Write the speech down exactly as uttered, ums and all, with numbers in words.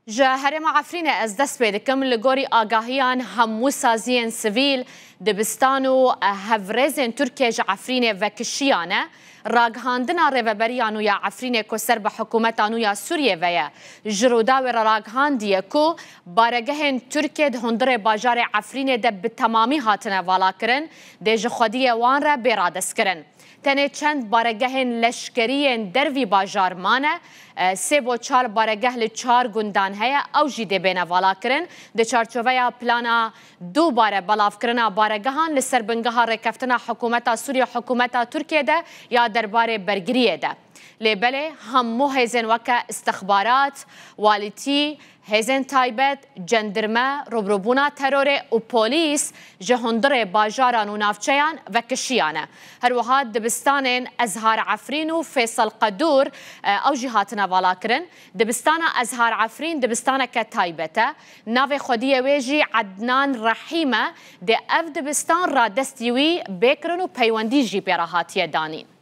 Ji herêma Efrînê ez dest pê dikim. Li gorî agahiyan, hemû saziyên sivîl, dibistan û hevrêzên Tirkiye ji Efrînê vekişiyane. Ragihandina rêveberiya nû ya Efrînê ku ser bi hikûmeta nû ya Sûriyê ve ye, ji Rûdawê re ragihandiye ku baregehên Tirkiye di hundirê bajarê Efrînê de bi temamî hatine valakirin, dê ji xwediyê wan re bê radestkirin. Tenê çend baregehên leşkerî yên dervî bajar mane. E, sê bo çar baregeh li çar gundan heye, ew jî dê bêne valakirin. Di çarçoveya plana dubare belavkirina baregehan li ser bingeha rêkeftina hikûmeta Sûriyê û hikûmeta Tirkiye de ya derbarê bergiriyê de. Lê belê hemû hêzên weke istixbarat, walîtî, hêzên taybet, cendirme, rûbirûbûna terorê û polîs ji hundirê bajaran û navçeyan vekişiyane. Her wiha dibistanên Ezhar Efrîn û Fêsal Qedûr, e, ew jî hatine valakirin. Dibistana Ezhar Efrîn dibistaneke taybet e. Navê xwediyê wê jî Ednan Rehîm e. Dê ev dibistan radestî wî bê kirin û peywendî jî pê re hatiye danîn.